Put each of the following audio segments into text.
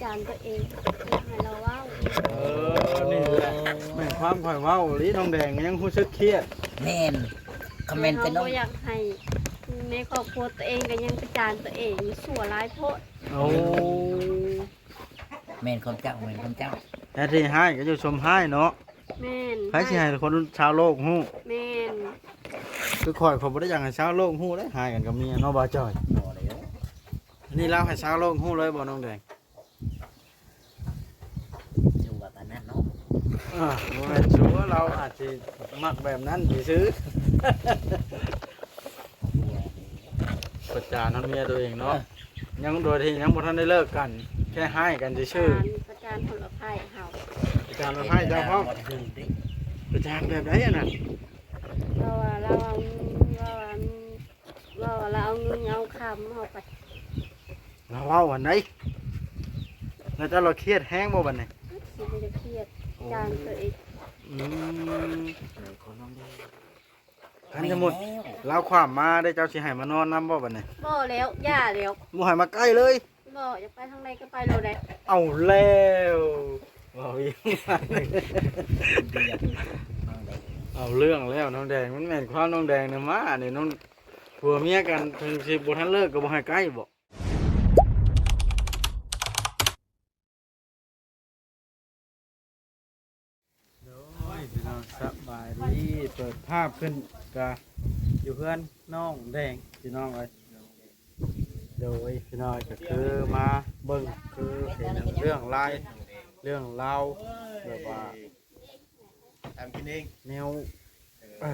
ຈານຕົວເອງ ຢາກໃຫ້ລາວເວົ້າ. ເອີ ນີ້ແຫຼະ ແມ່ນຄວາມຂ້ອຍເວົ້າອີ່ຫຼີ ນ້ອງແດງກໍຍັງຮູ້ສຶກຄຽດ. ແມ່ນ ຄອມເມັນເປັນ ເຮົາບໍ່ຢາກໃຫ້ໃນຄອບຄົວຕົວເອງກໍຍັງປະຈານຕົວເອງ ຊົ່ວຫຼາຍໂພດ. ໂອ້ ແມ່ນຄວາມເຈົ້າ ແມ່ນຄວາມເຈົ້າ. ແທ້ທີ່ຮ້າຍກໍຢູ່ຊົມຮ້າຍເນາະ. ແມ່ນ ໃຜຊິໃຫ້ຄົນຊາວໂລກຮູ້? ແມ່ນ ຄືຂ້ອຍ ຂ້ອຍບໍ່ໄດ້ຢາກໃຫ້ຊາວໂລກຮູ້ເດ້ ຮ້າຍກັນກັບເມຍເນາະ ບ່າວຈ້ອຍ. ບໍ່ແລ້ວ ອັນນີ້ລາວໃຫ້ຊາວໂລກຮູ້ເລີຍບໍ່ ນ້ອງແດງ? ຢູ່ວ່າປານນັ້ນເນາະ. ເອີ ບໍ່ແມ່ນຊົ່ວ ລາວອາດຊິມັກແບບນັ້ນຊື່ໆ. ປະຈານຮອດເມຍຕົວເອງເນາະ. ເອີ ຍັງໂດຍທີ່ຍັງບໍ່ທັນໄດ້ເລີກກັນ ແຄ່ຮ້າຍກັນຊື່ໆ. ປະຈານ ປະຈານຄົນລະໄພເຮົາ. ປະຈານລະໄພເຈົ້າພ້ອມ. ປະຈານແບບໃດອັນນັ້ນ? ເວົ້າວ່າລາວເອົາ ເວົ້າວ່າ ເວົ້າວ່າລາວເອົາເງິນເອົາຄຳເຮົາໄປ. ລາວເວົ້າອັນໃດ? ແລ້ວເຈົ້າລະຄຽດແຮງບໍ່ບັດນີ້? ຊິບໍ່ໄດ້ຄຽດ. ໂອ້ ຈານຕົວເອງ. ອືມ ຄັນສົມມຸດລາວຄວ້ຳມາເດ້ ເຈົ້າຊິໃຫ້ມານອນນຳບໍ່ບັດນີ້? ບໍ່ແລ້ວ ຢ່າແລ້ວ ບໍ່ໃຫ້ມາໃກ້ເລີຍ. ບໍ່ ຢາກໄປທາງໃດກໍໄປໂລດເດ້. ເອົາແລ້ວ ເວົ້າອີກ ເອົາເລື່ອງແລ້ວ ນ້ອງແດງ. ມັນແມ່ນຄວາມນ້ອງແດງນະ ມານີ້ນ້ອງ ຜົວເມຍກັນ ເຖິງຊິບໍ່ທັນເລີກກໍບໍ່ໃຫ້ໃກ້ບໍ? ໂດຍ ພີ່ນ້ອງ ສະບາຍດີ. ເປີດພາບຂຶ້ນກະຢູ່ເຮືອນນ້ອງແດງ ພີ່ນ້ອງເອີຍ. ໂດຍ ພີ່ນ້ອງ ກະຄືມາເບິ່ງ ຄືເຫັນເລື່ອງລາຍ ເລື່ອງລາວ ແບບວ່າ ຕຳກິນເອງ ແນວ ເອີ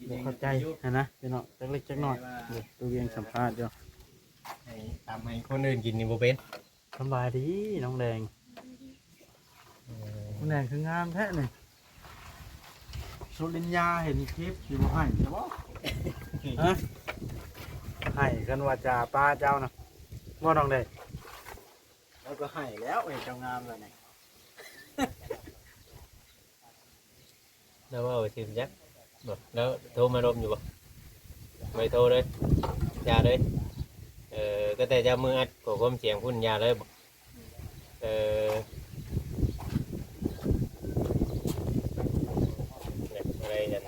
ບໍ່ເຂົ້າໃຈຫັ້ນນະ ພີ່ນ້ອງ ຈັກເລັກຈັກນ້ອຍ. ໂອ້ ຕູ້ວຽງສຳພາດຢູ່ ໃຫ້ຕຳໃຫ້ຄົນອື່ນກິນນີ້ບໍ່ເປັນ. ສະບາຍດີນ້ອງແດງ. ເອີ ນ້ອງແດງຄືງາມແທ້ນີ້. ສຸລິນຍາເຫັນຄລິບຢູ່ ບໍ່ໃຫ້ຊະບໍ? ຮະ? ໃຫ້ຄັນວ່າຈາປ້າເຈົ້ານະ ບໍ່ນ້ອງແດງ? ແລ້ວກໍໃຫ້ແລ້ວ ເຫັນເຈົ້າງາມແລ້ວນີ້. ແລ້ວເວົ້າຊື່ຈັກບໍ່? ແລ້ວໂທມາລົມຢູ່ບໍ່? ບໍ່ໄດ້ໂທເລີຍ ຢ່າເລີຍ. ເອີ ກໍແຕ່ເຈົ້າມືອັດຂໍ້ຄວາມສຽງພຸ້ນ ຢ່າເລີຍບໍ? ເອີ ແຫຼະ ບໍ່ໄດ້ອັນ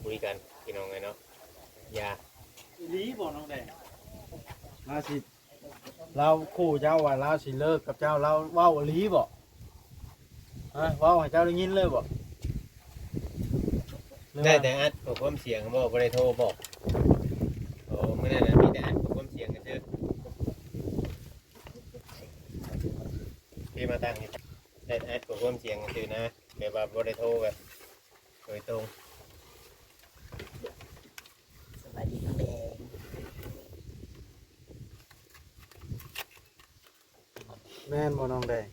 ຄຸຍກັນ ພີ່ນ້ອງເອີຍເນາະ. ຢ່າ ອີ່ຫຼີບໍ່ນ້ອງແດງ? ລາວຊິ ລາວຂູ່ເຈົ້າວ່າລາວຊິເລີກກັບເຈົ້າ ລາວເວົ້າອີ່ຫຼີບໍ່? ຮະ? ເວົ້າໃຫ້ເຈົ້າໄດ້ຍິນເລີຍບໍ່? ຫຼືວ່າ ໄດ້ແຕ່ອັດຂໍ້ຄວາມສຽງບໍ່? ບໍ່ໄດ້ໂທບໍ? ໂອ້ ມື້ນັ້ນນະມີແຕ່ອັດຂໍ້ຄວາມສຽງຊື່ໆ ທີ່ມາຕັ້ງນີ້ ໄດ້ແຕ່ອັດຂໍ້ຄວາມສຽງຊື່ໆນະ ແບບວ່າບໍ່ໄດ້ໂທແບບໂດຍຕົງ. ສະບາຍດີນ້ອງແດງ. ແມ່ນບໍ່ນ້ອງແດງ?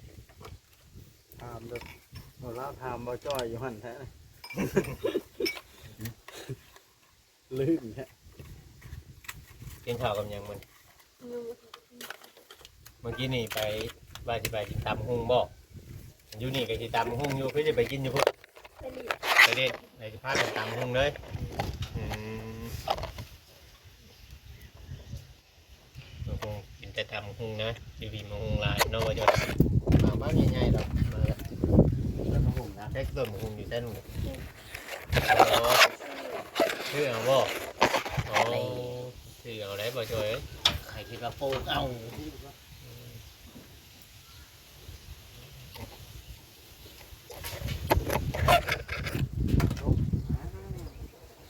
ຖາມເດີ້ ເວລາຖາມບ່າວຈ້ອຍຢູ່ຫັ້ນແທ້ ລືມແທ້. ກິນເຂົ້າກັບຫຍັງມື້ນີ້? ມື້ກີ້ນີ້ໄປ ວ່າຊິໄປກິນຕຳຫຸ່ງບໍ່? ຢູ່ນີ້ກໍຊິຕຳຫຸ່ງຢູ່ ຄືຊິໄປກິນຢູ່ພຸ້ນ? ໄປເລດ ໄປເລດ ໄປພາກັນຕຳຫຸ່ງເລີຍ. ອືມ ໂອ້ໂຫ ກິນແຕ່ຕຳຫຸ່ງນະ ຢູ່ພີ້ໝາກຫຸ່ງຫຼາຍເນາະ ວ່າຈະ ມາບ້ານໃຫຍ່ໆດອກ ມາແລ້ວ ແລ້ວໝາກຫຸ່ງນະ ແຈັກຕົ້ນໝາກຫຸ່ງຢູ່ໃສໜູ? ອໍ ຊື້ເອົາບໍ່? ອໍ ຊື້ເອົາໄດ໋ ບໍ່ຊ່ອຍເອີຍ ໃຜຄິດວ່າປູກເອົາ.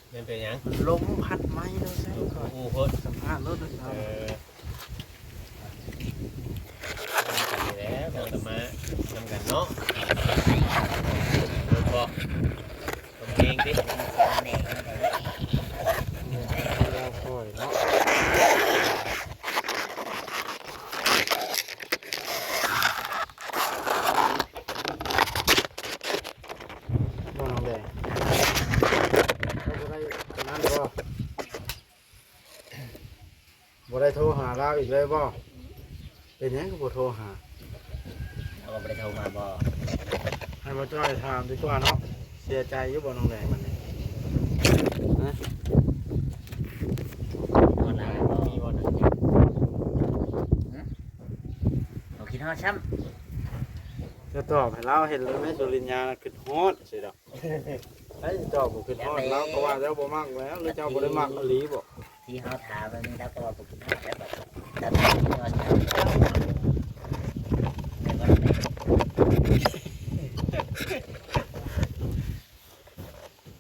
ແມ່ນເປັນຫຍັງ? ລົມພັດໄມ້ເດີ ໃສ່ກ່ອນ ໂອ້ໂຫ ສຳພາດໂລດເດີ. ເອີ ນີ້ແຫຼະ ເຮົາກໍມານຳກັນເນາະ ລົມບໍ່? ເພງຕິ ແມ່ນແມ່ນແມ່ນ ແມ່ນແມ່ນ ແມ່ນແມ່ນ ແມ່ນແມ່ນ ແມ່ນແມ່ນ ແມ່ນແມ່ນ ແມ່ນແມ່ນ ແມ່ນແມ່ນ ບໍ່ນ້ອງແດງ ເຈົ້າບໍ່ໄດ້ອັນນັ້ນບໍ່? ບໍ່ໄດ້ໂທຫາລາວອີກເລີຍບໍ່? ເປັນຫຍັງຄືບໍ່ໂທຫາ? ລາວກໍບໍ່ໄດ້ໂທມາບໍ່? ໃຫ້ບ່າວຈ້ອຍຖາມດີກວ່າເນາະ ເສຍໃຈຢູ່ບໍ່ນ້ອງແດງບັດນີ້? ຮະ? ຮອດລາວແລ້ວບໍ່? ມີບໍ່ນະ? ຫຶ? ເຮົາຄິດ ເອົາຊ້ຳ ຈະຕອບໃຫ້ລາວເຫັນເລີຍແມ້ ສຸລິນຍານະ ຄຶດຮອດຊິດອກ. ໃຜຊິຕອບບໍ່ຄຶດຮອດ ລາວກໍວ່າເຈົ້າບໍ່ມັກແລ້ວ ຫຼືເຈົ້າບໍ່ໄດ້ມັກອີ່ຫຼີບໍ? ທີ່ເຮົາຖາມມັນມີແຕ່ວ່າບໍ່ຄຶດຮອດແລ້ວ ແຕ່ວ່າ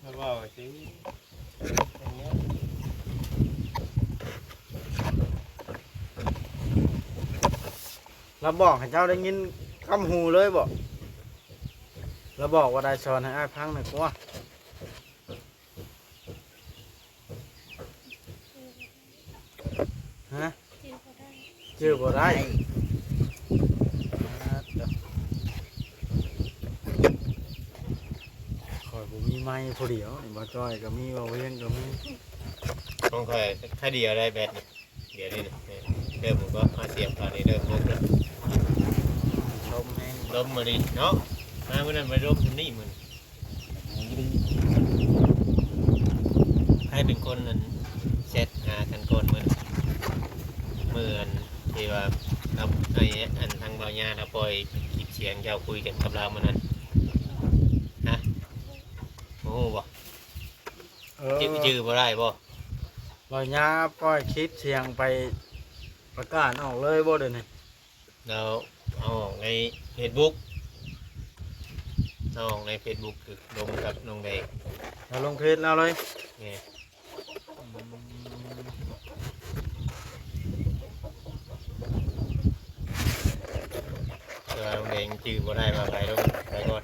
ລາວເວົ້າຊິ ລາວບອກໃຫ້ເຈົ້າໄດ້ຍິນຄຳຫູເລີຍບໍ? ລາວບອກວ່າໃດ? ສອນໃຫ້ອ້າຍຟັງໜ້ອຍກວ່າ. ຮະ? ຈື່ບໍ່ໄດ້ ຈື່ບໍ່ໄດ້. ຂ້ອຍບໍ່ມີໄມຜູ້ດຽວນີ້ ບ່າວຈ້ອຍກໍມີ ບ່າວວຽງກໍມີ. ຂອງຂ້ອຍຄາດຽວໄດ້ແບັດນີ້ ດຽວນີ້ນະ ເລີ່ມກໍມາສຽບເອົານີ້ ເລີ່ມລົມແລ້ວ ລົມແຮງ ລົມມານີ້ເນາະ. ມາມື້ນັ້ນໄປລົມຢູ່ນີ້ມື້ ໃຜເປັນຄົນອັນແຊັດຫາກັນກ່ອນມື້ນັ້ນ? ມື້ອັນທີ່ວ່າເຮົາ ໄອ້ອັນທາງບ່າວຍາລາວປ່ອຍຄລິບສຽງເຈົ້າຄຸຍກັນກັບລາວມື້ນັ້ນ ຮະ? ບໍ່ຮູ້ບໍ່? ເອີ ຈື່ ຈື່ບໍ່ໄດ້ບໍ່? ບ່າວຍາປ່ອຍຄລິບສຽງໄປປະກາດອອກເລີຍບໍ່ດຽວນີ້? ແລ້ວເອົາອອກໃນເຟສບຸກ ເອົາອອກໃນເຟສບຸກ ຄືລົມກັບນ້ອງແດງ ແລ້ວລົງເພຈລາວເລີຍ. ແມ່ນ ແຕ່ວ່ານ້ອງແດງຈື່ບໍ່ໄດ້ວ່າໃຜລົງໃຜກ່ອນ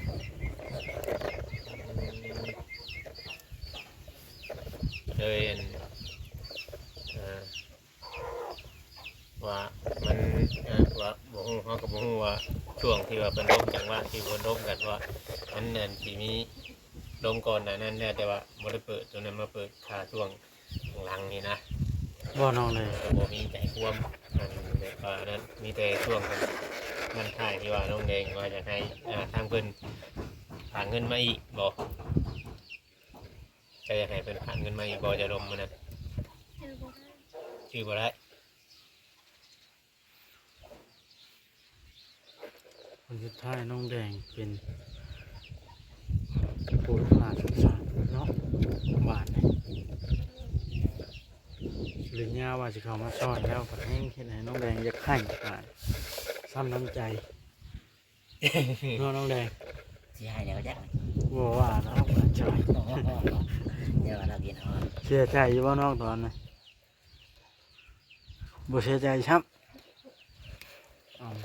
ເລີຍອັນ ອ່າ ວ່າມັນ ເອີ ວ່າບໍ່ຮູ້ ເຮົາກໍບໍ່ຮູ້ວ່າຊ່ວງທີ່ວ່າເພິ່ນລົມ ຈັງຫວະທີ່ເພິ່ນລົມກັນ ວ່າມັນອັນຊິມີລົມກ່ອນໜ້ານັ້ນແດ່ ແຕ່ວ່າບໍ່ໄດ້ເປີດໂຕນັ້ນ ມາເປີດຄ່າຊ່ວງຫຼັງໆນີ້ນະ ບໍ່ນ້ອງເລີຍ ກໍບໍ່ມີໃຈຄວາມ ອັນແບບວ່ານັ້ນ ມີແຕ່ຊ່ວງອັນນັ້ນທ້າຍທີ່ວ່ານ້ອງແດງວ່າຢາກໃຫ້ ອ່າ ທາງເພິ່ນຝາກເງິນມາອີກບໍ່? ເຈົ້າຢາກໃຫ້ເພິ່ນຝາກເງິນມາອີກບໍ່? ເຈົ້າລົມມື້ນັ້ນ ຈື່ບໍ່ໄດ້ ຈື່ບໍ່ໄດ້. ຄົນສຸດທ້າຍນ້ອງແດງເປັນຜູ້ພາດສງສານເນາະ ບາດນີ້ ສຸລິນຍາວ່າຊິເຂົ້າມາຊ່ອຍແລ້ວ ບັດແຮ່ງເຮັດໃຫ້ນ້ອງແດງຢາກໄຫ້ ບາດຊ້ຳນ້ຳໃຈ ເນາະນ້ອງແດງ ຊິໃຫ້ແລ້ວຈັກ ບໍ່ວ່າດອກ ເຈົ້າ ຢ່າວ່າລາວກິນຮອດ ເສຍໃຈຢູ່ບໍ່ນ້ອງຕອນນັ້ນ? ບໍ່ເສຍໃຈຊ້ຳ.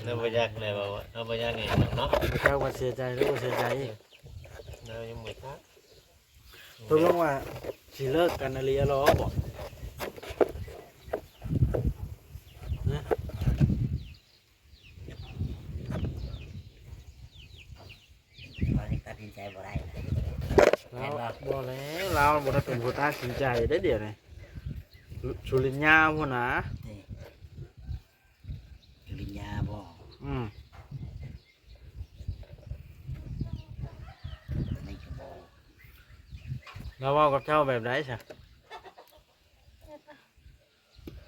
ເຮົາບໍ່ຢາກແລ້ວ ເຮົາບໍ່ຢາກນີ້ເນາະ ບໍ່ຈັກວ່າເສຍໃຈຫຼືບໍ່ເສຍໃຈ. ເຮົາຍັງບໍ່ຈັກ ຕົກລົງວ່າຊິເລີກກັນອີ່ຫຼີລໍບໍ່? ຮະ? ເຮົາຍັງຕັດສິນໃຈບໍ່ໄດ້ ລາວ ແມ່ນບໍ່? ບໍ່ແລ້ວ ລາວບໍ່ໄດ້ເປັນຜູ້ຕັດສິນໃຈເດ້ດຽວນີ້ ສຸ ສຸລິນຍາພຸ້ນນາ. ນີ້ ສຸລິນຍາບໍ່? ອືມ ນີ້ກໍບໍ່ ລາວເວົ້າກັບເຈົ້າແບບໃດຊະ?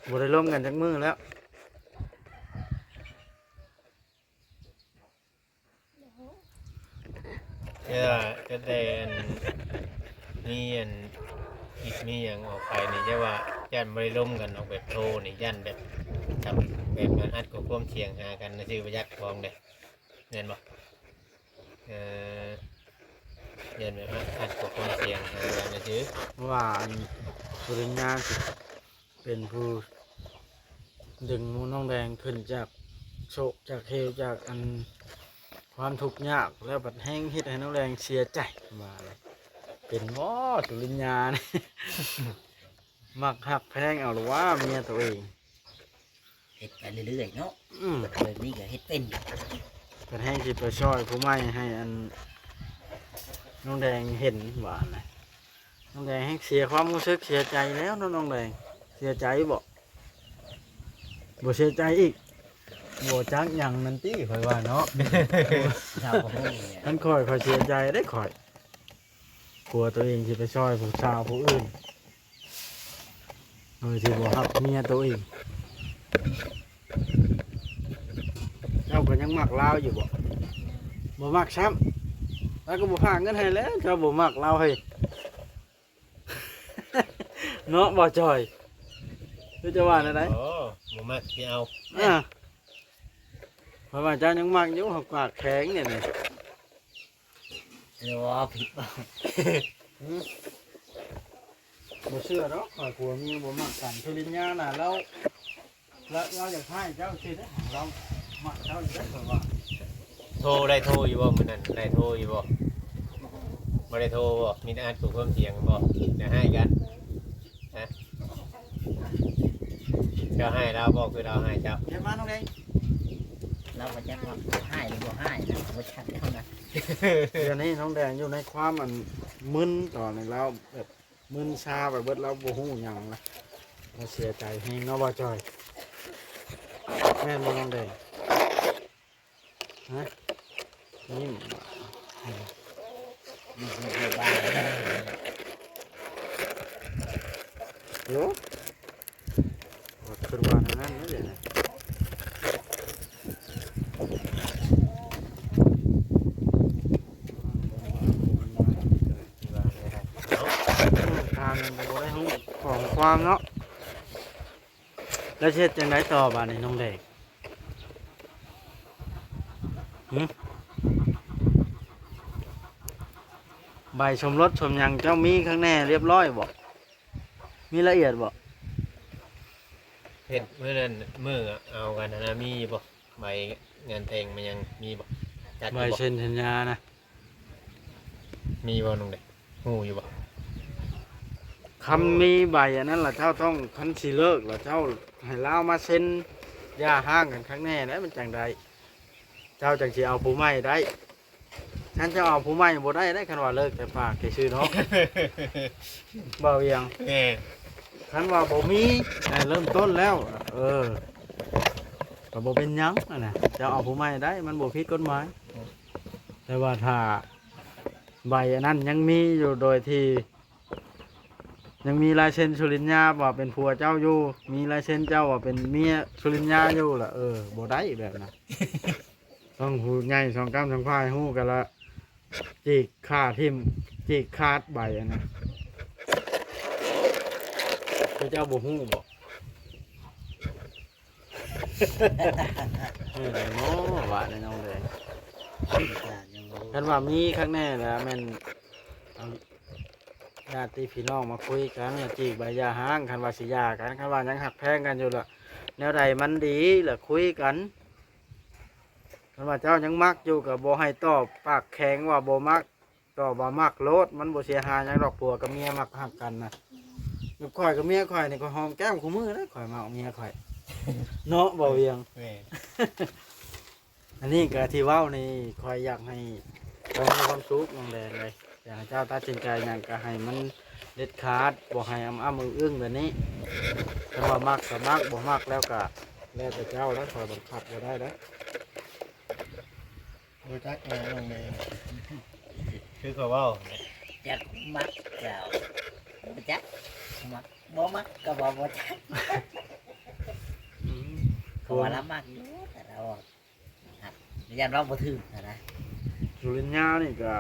ບໍ່ໄດ້ລົມກັນຈັກມື້ແລ້ວ. ເອີ ຕັ້ງແຕ່ອັນ ມີອັນ ຄລິບມີຫຍັງອອກໄປນີ້ ຢ່າວ່າຢ້ານບໍ່ໄດ້ລົມກັນດອກ ແບບໂທນີ້ ຢ້ານແບບ ແບບອັດຄວາມສຽງຫາກັນຊື່ ບໍ່ຢາກຟ້ອງເດ້ ແມ່ນບໍ່? ເອີ ຢ້ານແບບອັດຄວາມສຽງຫາກັນຊື່ ເພາະວ່າອັນ ສຸລິນຍາຊິ ເປັນຜູ້ດຶງໜູນ້ອງແດງຂຶ້ນຈາກໂສກຈາກເຫວ ຈາກອັນຄວາມທຸກຍາກ ແລ້ວບັດແຮ່ງເຮັດໃຫ້ນ້ອງແດງເສຍໃຈ ວ່າເປັນບໍ່ ສຸລິນຍານີ້ ມັກຮັກແພງເອົາລະວ່າເມຍໂຕເອງ. ເຮັດໄປເລື້ອຍໆເນາະ. ອືມ ແບບນີ້ກໍເຮັດເປັນ. ເພິ່ນແຮ່ງຊິໄປຊ່ອຍຜູ້ໃໝ່ໃຫ້ອັນ ນ້ອງແດງເຫັນວ່ານະ ນ້ອງແດງແຮ່ງເສຍຄວາມຮູ້ສຶກເສຍໃຈແລ້ວເນາະ ນ້ອງແດງ. ເສຍໃຈບໍ່? ບໍ່ເສຍໃຈອີກ? ບໍ່ຈັກຫຍັງນັ້ນຕິ ຂ້ອຍວ່າເນາະ. ເຮົາບໍ່ຮູ້ແຫຼະ ຄັນຂ້ອຍ ຂ້ອຍເສຍໃຈເດ້ຂ້ອຍ. ຜົວໂຕເອງຊິໄປຊ່ອຍຜູ້ສາວຜູ້ອື່ນ ໂດຍທີ່ບໍ່ຮັກເມຍໂຕເອງ. ເຈົ້ ກໍຍັງມັກລາວຢູ່ບໍ່? ບໍ່ມັກຊ້ຳ. ລາວກໍບໍ່ພາເງິນໃຫ້ແລ້ວ ເຈົ້າບໍ່ມັກລາວເຮີ້ຍ ເນາະ ບໍ່ຈ່ອຍ? ຄືຈະວ່າແນວໃດ? ໂອ້ ບໍ່ມັກຊິເອົາ ອາ ເພາະວ່າເຈົ້າຍັງມັກຢູ່ ເຮົາປາກແຂງນີ້ນະ. ເອີ ວ່າຜິດບໍ່? ຫື? ບໍ່ເຊື່ອດອກ ຂ້ອຍຜົວເມຍບໍ່ມັກກັນ. ສຸລິນຍານະ ລາວ ລາວ ລາວຢາກໃຫ້ເຈົ້າຊື່ເດ້ ລາວມັກເຈົ້າຢູ່ເດ້ ຂ້ອຍວ່າ. ໂທ ໄດ້ໂທຢູ່ບໍ່ມື້ນັ້ນ? ໄດ້ໂທຢູ່ບໍ່? ບໍ່ໄດ້ໂທບໍ່? ມີແຕ່ອັດຂໍ້ຄວາມສຽງບໍ່? ຢ່າໃຫ້ກັນ ຮະ? ເຈົ້າໃຫ້ລາວບໍ່ ຄືລາວໃຫ້ເຈົ້າ? ເກັບມານ້ອງແດງ. ລາວບໍ່ຈັກວ່າໃຫ້ຫຼືບໍ່ໃຫ້ນະ ບໍ່ຈັກແລ້ວນະ. ດຽວນີ້ນ້ອງແດງຢູ່ໃນຄວາມອັນມຶນ ຕອນນີ້ລາວແບບມຶນຊາໄປເບິດ ລາວບໍ່ຮູ້ຫຍັງລະ ລາວເສຍໃຈແຮງເນາະ ບໍ່ຈ່ອຍ ແມ່ນບໍ່ນ້ອງແດງ? ຮະ? ຍິ້ມ ໂອ້ ວ່າຄືວ່າແນວນັ້ນເນາະ ດຽວນີ້ ທາງມັນກໍບໍ່ໄດ້ຮູ້ຂອງຄວາມເນາະ. ແລ້ວຊິເຮັດຈັ່ງໃດຕໍ່ບາດນີ້ນ້ອງແດງ? ຫຶ? ໃບສົມລົດສົມຫຍັງເຈົ້າມີຂ້າງແນ່ລຽບຮ້ອຍບໍ່? ມີລະອຽດບໍ່? ເຮັດມື້ນັ້ນ ມື້ເອົາກັນຫັ້ນນະ ມີຢູ່ບໍ່? ໃບງານແຕ່ງມັນຍັງມີບໍ່? ຈັດຢູ່ບໍ່? ໃບເຊັນສັນຍານະ ມີບໍ່ນ້ອງເດ? ຮູ້ຢູ່ບໍ່? ຄັນມີໃບອັນນັ້ນລະ ເຈົ້າຕ້ອງ ຄັນຊິເລີກລະ ເຈົ້າໃຫ້ລາວມາເຊັນຢ່າຮ້າງກັນຄັກແນ່ໄດ໋ ມັນຈັ່ງໄດ້ ເຈົ້າຈັ່ງຊິເອົາຜູ້ໃໝ່ໄດ້. ຄັນເຈົ້າເອົາຜູ້ໃໝ່ບໍ່ໄດ້ເດ້ ຄັນວ່າເລີກແຕ່ປາກຊື່ໆເນາະ ບ່າວວຽງ. ແມ່ນ. ຄັນວ່າບໍ່ມີ ເລີ່ມຕົ້ນແລ້ວ ເອີ ກໍບໍ່ເປັນຫຍັງຫັ້ນນະ ເຈົ້າເອົາຜູ້ໃໝ່ໄດ້ ມັນບໍ່ຜິດກົດໝາຍ. ແຕ່ວ່າຖ້າໃບອັນນັ້ນຍັງມີຢູ່ ໂດຍທີ່ຍັງມີລາຍເຊັນສຸລິນຍາວ່າເປັນຜົວເຈົ້າຢູ່ ມີລາຍເຊັນເຈົ້າວ່າເປັນເມຍສຸລິນຍາຢູ່ລະ ເອີ ບໍ່ໄດ້ແບບນັ້ນ. ຕ້ອງຜູ້ໃຫຍ່ສອງກ້ຳສອງຝ່າຍຮູ້ກັນລະ ຈີກຂາຖິ້ມ ຈີກຂາດໃບອັນນັ້ນ. ເຂົາເຈົ້າບໍ່ຮູ້ບໍ່? ເອີ ເນາະ ວ່າແນວນັ້ນເລີຍ. ຄັນວ່າມີຄັກແນ່ລະແມ່ນ ເອົາຍາດຕິພີ່ນ້ອງມາຄຸຍກັນ ແລ້ວຈີກໃບຢ່າຮ້າງ. ຄັນວ່າຊິຢ່າກັນ ຄັນວ່າຍັງຮັກແພງກັນຢູ່ລະ ແນວໃດມັນດີລະຄຸຍກັນ. ຄັນວ່າເຈົ້າຍັງມັກຢູ່ກໍບໍ່ໃຫ້ຕອບປາກແຂງວ່າບໍ່ມັກ ຕອບວ່າມັກໂລດ ມັນບໍ່ເສຍຫາຍຫຍັງດອກ. ຜົວກັບເມຍມັກຮັກກັນນະ ແບບຂ້ອຍກັບເມຍຂ້ອຍນີ້ ຂ້ອຍຫອມແກ້ມຄູ່ມື້ເດ້ ຂ້ອຍມັກເມຍຂ້ອຍ ເນາະ ບ່າວວຽງ. ແມ່ນ. ອັນນີ້ກໍທີ່ເວົ້ານີ້ ຂ້ອຍຢາກໃຫ້ເຈົ້າມີຄວາມສຸກ ນ້ອງແດງເອີຍ. ຢາກໃຫ້ເຈົ້າຕັດສິນໃຈຫຍັງກໍໃຫ້ມັນເດັດຂາດ ບໍ່ໃຫ້ອ້ຳໆອຶ້ງໆແບບນີ້. ຄັນວ່າມັກກໍມັກ ບໍ່ມັກແລ້ວກໍແລ້ວແຕ່ເຈົ້າແລ້ວ ຂ້ອຍບັງຄັບບໍ່ໄດ້ເດ້. ບໍ່ຈັກນະນ້ອງແດງ ຄືຂ້ອຍເວົ້າ ຈັກມັກແລ້ວ ບໍ່ຈັກ ມັກ ບໍ່ມັກກໍເວົ້າບໍ່ຈັກ. ອືມ ເພາະວ່າລາວມັກຢູ່ ແຕ່ລາວ ຢ້ານເວົ້າບໍ່ຖືກຫັ້ນນະ. ສຸລິນຍານີ້ກະ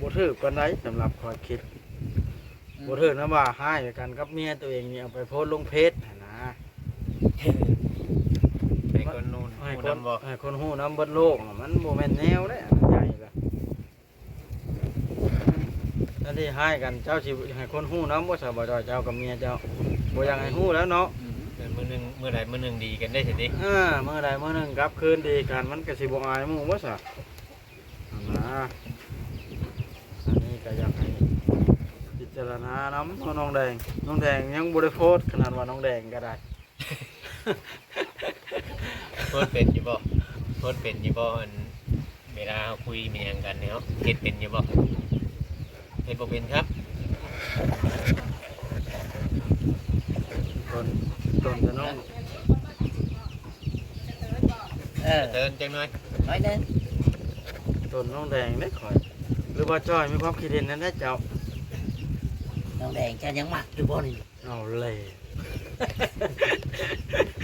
ບໍ່ຖືກປານໃດສຳລັບຂ້ອຍຄິດ. ອືມ ບໍ່ຖືກນຳວ່າຮ້າຍກັນກັບເມຍໂຕເອງນີ້ ເອົາໄປໂພສລົງເຟສຫັ້ນນະ ໃຫ້ຄົນຮູ້ ໃຫ້ຄົນຮູ້ນຳບໍ່? ໃຫ້ຄົນຮູ້ນຳເບິດໂລກ ມັນບໍ່ແມ່ນແນວເດ້ ອັນໃຫຍ່ລະ. ອັນທີ່ຮ້າຍກັນ ເຈົ້າຊິໃຫ້ຄົນຮູ້ນຳບໍ່ຊະ ບໍ່ຈ່ອຍ ເຈົ້າກັບເມຍເຈົ້າ? ບໍ່ຢາກໃຫ້ຮູ້ແລ້ວເນາະ. ອືມ ແຕ່ມື້ໜຶ່ງ ມື້ໃດມື້ໜຶ່ງດີກັນໄດ້ຊິຕິ. ເອີ ມື້ໃດມື້ໜຶ່ງກັບຄືນດີກັນ ມັນກໍຊິບໍ່ອາຍໝູ່ບໍ່ຊະ ຫັ້ນນະ. ອັນນີ້ກໍຢາກໃຫ້ພິຈາລະນານຳເນາະ ນ້ອງແດງ. ນ້ອງແດງຍັງບໍ່ໄດ້ໂພສ ຂະໜາດວ່ານ້ອງແດງກໍໄດ້. ໂພສເປັນຢູ່ບໍ່? ໂພສເປັນຢູ່ບໍ່? ອັນເວລາເຮົາຄຸຍມີຫຍັງກັນນີ້ເນາະ ເຮັດເປັນຢູ່ບໍ່? ເຮັດບໍ່ເປັນຄັບ. ຕົນ ຕົນຈະນ້ອງ ເອີ ເຕີນຈັກໜ້ອຍ ໜ້ອຍໜຶ່ງ. ຕົນນ້ອງແດງເດ້ຂ້ອຍ ຫຼືວ່າຈ່ອຍມີຄວາມຄິດເຫັນແນວໃດເຈົ້າ? ນ້ອງແດງເຈົ້າຍັງມັກຢູ່ບໍ່ນີ້? ເອົາແລ້ວ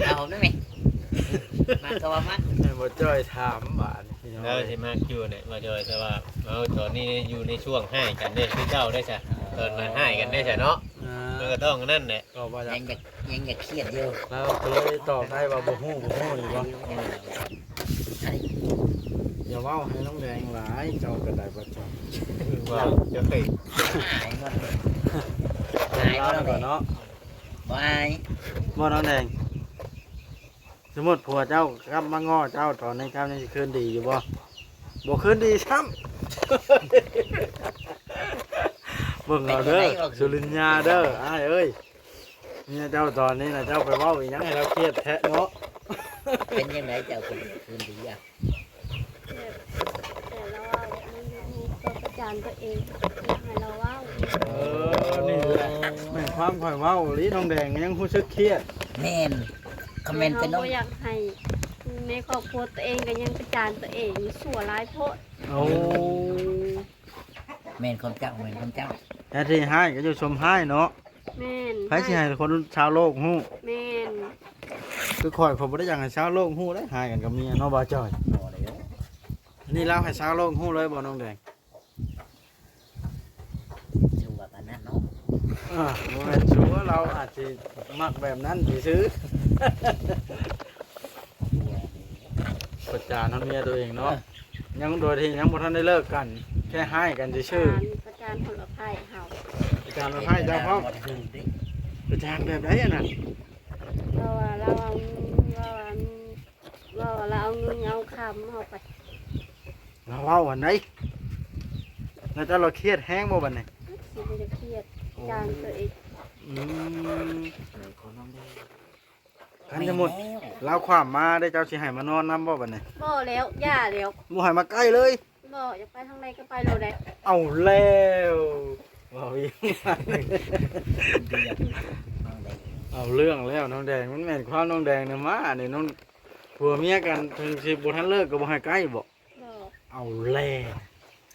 ເອົານັ້ນແຫຼະ ມັກກໍວ່າມັກ ໃຫ້ບໍ່ຈ້ອຍຖາມບາດນີ້ພີ່ນ້ອງ ແລ້ວຊິມັກຢູ່ແຫຼະບໍ່ຈ້ອຍ ແຕ່ວ່າເຮົາຕອນນີ້ຢູ່ໃນຊ່ວງຮ້າຍກັນເດ້ ຄືເຈົ້າໄດ້ຊະ ຕອນນັ້ນຮ້າຍກັນໄດ້ຊະເນາະ ອ່າ ມັນກໍຕ້ອງນັ້ນແຫຼະ ກໍວ່າຢາກ ຍັງຢາກ ຍັງຢາກຄຽດຢູ່ ແລ້ວກໍເລີຍຕອບໄດ້ວ່າບໍ່ຮູ້ ບໍ່ຮູ້ນີ້ບໍ່ ເອີ ຢ່າເວົ້າໃຫ້ນ້ອງແດງຫຼາຍ ເຈົ້າກໍໄດ້ບໍ່ຈ້ອຍ ເວົ້າຈະເປັນ ອາຍໝົດ ອາຍໝົດເນາະ ບໍ່ອາຍ ບໍ່ນ້ອງແດງ ສົມມຸດຜົວເຈົ້າກັບມາງໍ້ເຈົ້າຕອນນີ້ ເຈົ້າຍັງຊິຄືນດີຢູ່ບໍ່? ບໍ່ຄືນດີຊ້ຳ ເບິ່ງເອົາເດີ ເປັນຈັ່ງໃດ ສຸລິນຍາເດີ ອ້າຍເອີຍ ເມຍເຈົ້າຕອນນີ້ນະ ເຈົ້າໄປເວົ້າອີ່ຫຍັງໃຫ້ລາວຄຽດແທ້ເນາະ ເປັນຈັ່ງໃດເຈົ້າຄືນ ຄືນດີອະ? ແບບ ແຕ່ລາວເວົ້າມັນບໍ່ຮູ້ ກໍປະຈານຕົວເອງ ຢາກໃຫ້ລາວເວົ້າ ເອີ ນີ້ແຫຼະ ແມ່ນຄວາມຂ້ອຍເວົ້າອີ່ຫຼີ ນ້ອງແດງຍັງຮູ້ສຶກຄຽດ ແມ່ນ ຄອມເມັນເປັນ ແຕ່ເຮົາບໍ່ຢາກໃຫ້ໃນຄອບຄົວຕົວເອງ ກໍຍັງປະຈານຕົວເອງ ຊົ່ວຫຼາຍໂພດ ໂອ້ ແມ່ນຄວາມເຈົ້າ ແມ່ນຄວາມເຈົ້າ ແທ້ທີ່ຮ້າຍກໍຢູ່ຊົມຮ້າຍເນາະ ແມ່ນ ໃຜຊິໃຫ້ຄົນຊາວໂລກຮູ້ ແມ່ນ ຄືຂ້ອຍ ຂ້ອຍບໍ່ໄດ້ຢາກໃຫ້ຊາວໂລກຮູ້ເດ້ ຮ້າຍກັນກັບເມຍເນາະ ບ່າວຈ້ອຍ ບໍ່ແລ້ວ ນີ້ລາວໃຫ້ຊາວໂລກຮູ້ເລີຍບໍ່ ນ້ອງແດງ? ຊົ່ວປານນັ້ນເນາະ ອ່າ ບໍ່ແມ່ນຊົ່ວ ລາວອາດຊິມັກແບບນັ້ນຊື່ໆ ປະຈານເມຍຕົວເອງເນາະ ເອີ ຍັງໂດຍທີ່ຍັງບໍ່ທັນໄດ້ເລີກກັນ ແຄ່ຮ້າຍກັນຊື່ໆ ປະຈານ ປະຈານຜົນລະໄພເຮົາ ປະຈານລະໄພເຈົ້າພ້ອມ ປະຈານແບບໃດອັນນັ້ນ? ເວົ້າວ່າລາວເອົາ ເວົ້າວ່າ ເວົ້າວ່າລາວເອົາເງິນເອົາຄຳເຮົາໄປ ລາວເວົ້າອັນໃດ? ແລ້ວເຈົ້າລະຄຽດແຮງບໍ່ບັດນີ້? ຊິບໍ່ໄດ້ຄຽດ ໂອ້ ຈານຕົວເອງ ອືມ ຂອງນ້ອງແດງ ຄັນສົມມຸດ ແມ່ນແລ້ວ ລາວຄວ້ຳມາເດ້ ເຈົ້າຊິໃຫ້ມານອນນຳບໍ່ບັດນີ້? ບໍ່ແລ້ວ ຢ່າແລ້ວ ບໍ່ໃຫ້ມາໃກ້ເລີຍ ບໍ່ ຢາກໄປທາງໃດກໍໄປໂລດເດ້ ເອົາແລ້ວ ເວົ້າອີກ ເອົາເລື່ອງແລ້ວ ນ້ອງແດງ ມັນແມ່ນຄວາມນ້ອງແດງນະ ມານີ້ນ້ອງ ຜົວເມຍກັນ ເຖິງຊິບໍ່ທັນເລີກກໍບໍ່ໃຫ້ໃກ້ບໍ? ບໍ່ ເອົາແລ້ວ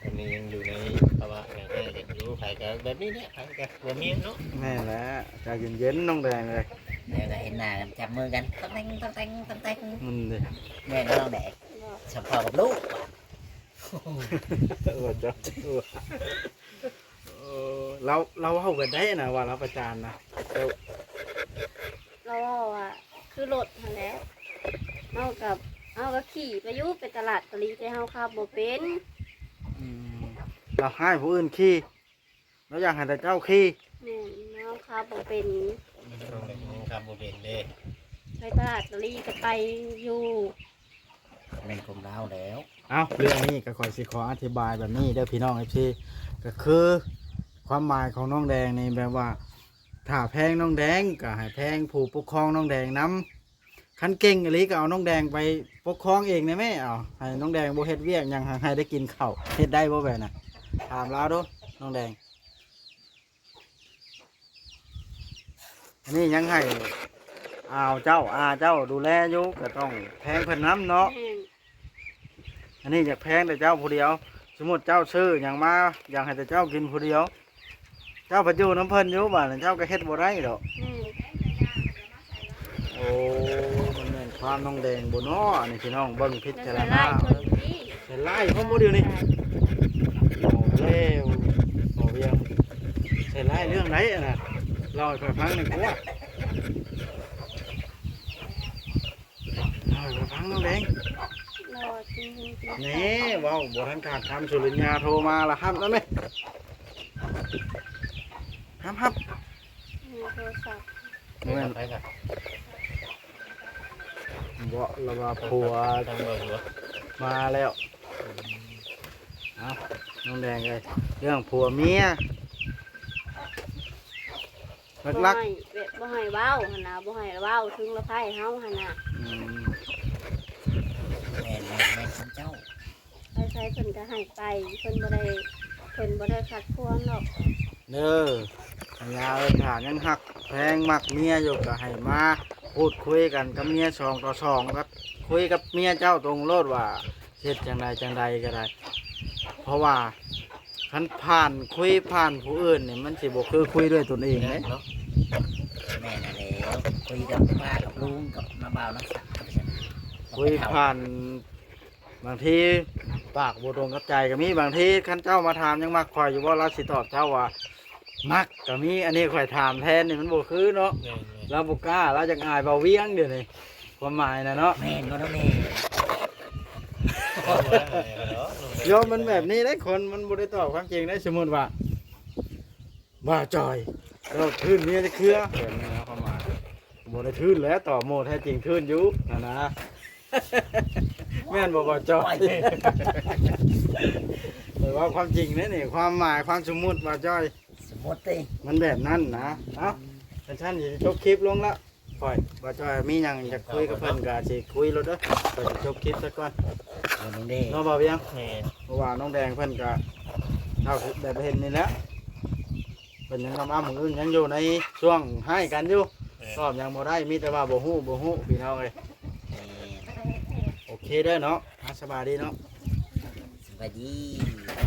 ອັນນີ້ຍັງຢູ່ໃນພາວະຫຍັງໃຫ້ກັນຢູ່ ໃຜກໍແບບນີ້ແຫຼະ ໃຜກໍຜົວເມຍເນາະ ແມ່ນແຫຼະ ໃຈເຢັນໆ ນ້ອງແດງເອີຍ ແລ້ວກໍເຫັນໜ້າກັນຈັບມືກັນ ຕັງແຕັງ ຕັງແຕັງ ຕັງແຕັງ ນັ້ນເດ້ ແມ່ນແລ້ວນ້ອງແດງ ບໍ່ ສຳເພົາກັບລູກ ເອີ ເຈົ້າ ເອີ ລາວ ລາວເວົ້າແບບໃດນະ ວ່າລາວປະຈານນະ ເຈົ້າ ລາວເວົ້າວ່າ ຄືລົດຫັ້ນແຫຼະ ເຮົາກໍ ເຮົາກໍຂີ່ໄປຢູ່ ໄປຕະຫຼາດຕະຫຼີ ແຕ່ເຮົາຂັບບໍ່ເປັນ ອືມ ລາວໃຫ້ຜູ້ອື່ນຂີ່ ລາວຢາກໃຫ້ແຕ່ເຈົ້າຂີ່ ແມ່ນ ເຮົາຂັບບໍ່ເປັນ ອືມ ເຮົາຂັບບໍ່ເປັນເດ້ ໄປຕະຫຼາດຕະຫຼີກໍໄປຢູ່ ແມ່ນຄວາມລາວແລ້ວ ເອົ້າ ເລື່ອງນີ້ກໍຂ້ອຍຊິຂໍອະທິບາຍແບບນີ້ເດີພີ່ນ້ອງເອັຟຊີ ກໍຄືຄວາມໝາຍຂອງນ້ອງແດງນີ້ແບບວ່າ ຖ້າແພງນ້ອງແດງກໍໃຫ້ແພງຜູ້ປົກຄອງນ້ອງແດງນຳ ຄັນເກັ່ງອີ່ຫຼີກໍເອົານ້ອງແດງໄປປົກຄອງເອງແດ່ແມ້ ເອົາ ໃຫ້ນ້ອງແດງບໍ່ເຮັດວຽກຫຍັງ ໃຫ້ໄດ້ກິນເຂົ້າ ເຮັດໄດ້ບໍ່ແບບນັ້ນ? ຖາມລາວດູ ນ້ອງແດງ. ອັນນີ້ຍັງໃຫ້ອາວເຈົ້າ ອາເຈົ້າດູແລຢູ່ ກໍຕ້ອງແພງເພິ່ນນຳເນາະ. ແມ່ນ. ອັນນີ້ຢາກແພງແຕ່ເຈົ້າຜູ້ດຽວ. ສົມມຸດເຈົ້າຊື້ຫຍັງມາ ຢາກໃຫ້ແຕ່ເຈົ້າກິນຜູ້ດຽວ ເຈົ້າໄປຢູ່ນຳເພິ່ນຢູ່ ບາດນີ້ເຈົ້າກໍເຮັດບໍ່ໄດ້ດອກ. ແມ່ນ. ໂອ້ ມັນແມ່ນຄວາມນ້ອງແດງບໍ່ເນາະ ອັນນີ້ພີ່ນ້ອງເບິ່ງພິຈາລະນາ. ໃສ່ຮ້າຍເພິ່ນອີກ ໃສ່ຮ້າຍພ້ອມບໍ່ດຽວນີ້? ເອົາແລ້ວ ເອົາວຽງ ໃສ່ຮ້າຍເລື່ອງໃດອັນນັ້ນ ເລົ່າໃຫ້ຂ້ອຍຟັງໜ່ອຍກວ່າ. ເລົ່າໃຫ້ຂ້ອຍຟັງນ້ອງແດງ. ແນ່ ເວົ້າບໍ່ທັນຂາດຄຳ ສຸລິນຍາໂທມາລະ ຮັບແລ້ວແມ່. ຮັບ ຮັບ. ໂທລະສັບ. ແມ່ນ ໃຜລະ? ບໍ່ ລະວ່າຜົວ ທາງເບິ່ງບໍ່ ມາແລ້ວ. ເອົາ ນ້ອງແດງເອີຍ ເລື່ອງຜົວເມຍ ຫຼັກໆ ບໍ່ໃຫ້ ແບບບໍ່ໃຫ້ເວົ້າຫັ້ນນະ ບໍ່ໃຫ້ເວົ້າເຖິງລະໄພເຮົາຫັ້ນນະ. ອືມ ແມ່ນໆໆ ເຈົ້າ ໄປໃສເພິ່ນກໍໃຫ້ໄປ ເພິ່ນບໍ່ໄດ້ ເພິ່ນບໍ່ໄດ້ຂັດຂວາງດອກ. ເດີ ຍາເອີຍ ຖ້າຍັງຮັກແພງມັກເມຍຢູ່ ກໍໃຫ້ມາ ພູດຄຸຍກັນກັບເມຍສອງຕໍ່ສອງ ກໍຄຸຍກັບເມຍເຈົ້າຕົງໂລດວ່າເຮັດຈັ່ງໃດຈັ່ງໃດກໍໄດ້ ເພາະວ່າຄັນຜ່ານ ຄຸຍຜ່ານຜູ້ອື່ນນີ້ ມັນຊິບໍ່ຄືຄຸຍດ້ວຍຕົນເອງເດ້. ແມ່ນແລ້ວ ຄຸຍກັບປ້າກັບລຸງກັບນ້າບ່າວນ້າສາວ ກໍເປັນຈັ່ງ ຄຸຍຜ່ານ ບາງທີປາກບໍ່ຕົງກັບໃຈກໍມີ. ບາງທີຄັນເຈົ້າມາຖາມ ຍັງມັກຂ້ອຍຢູ່ບໍ່ ລາວຊິຕອບເຈົ້າວ່າມັກກໍມີ. ອັນນີ້ຂ້ອຍຖາມແທນນີ້ ມັນບໍ່ຄືເນາະ. ແມ່ນໆ ລາວບໍ່ກ້າ ລາວຈັກອາຍເບົາວຽງດຽວນີ້ ຄວາມໝາຍນະເນາະ. ແມ່ນບໍ່ເນາະແມ່? ໂຍມ ມັນແບບນີ້ເດ້ ຄົນມັນບໍ່ໄດ້ຕອບຄວາມຈິງເດ້. ສົມມຸດວ່າ ບ່າວຈ່ອຍ ລາວທຶນເມຍຈັກເທື່ອ ແບບນີ້ນະ ຄວາມໝາຍ. ບໍ່ໄດ້ທຶນແຫຼະ ຕໍ່ໂມແທ້ຈິງທຶນຢູ່ຫັ້ນນະ. ແມ່ນບໍ່ ບ່າວຈ່ອຍ? ຂ້ອຍເວົ້າຄວາມຈິງເດ້ນີ້ ຄວາມໝາຍ ຄວາມສົມມຸດ ບ່າວຈ່ອຍ. ສົມມຸດຕິ ມັນແບບນັ້ນນະ. ເອົ້າ ຄັນຊັ້ນຊິຈົບຄລິບລົງລະ. ຂ້ອຍ ບ່າວຈ່ອຍ ມີຫຍັງຢາກຄຸຍກັບເພິ່ນກໍຊິຄຸຍໂລດເດີ. ຂ້ອຍຊິຈົບຄລິບຊະກ່ອນ ເນາະ ບ່າວວຽງ. ແມ່ນ ເພາະວ່ານ້ອງແດງເພິ່ນກໍ ເຮົາແບບເຫັນນີ້ແຫຼະ ເພິ່ນຍັງອຳໆ ມື້ອື່ນຍັງຢູ່ໃນຊ່ວງຮ້າຍກັນຢູ່. ແມ່ນ ຕອບຫຍັງບໍ່ໄດ້ ມີແຕ່ວ່າບໍ່ຮູ້ ບໍ່ຮູ້ ພີ່ນ້ອງເອີຍ. ແມ່ນ ໂອເຄເດີເນາະ. ອ່າ ສະບາຍດີເນາະ. ສະບາຍດີ.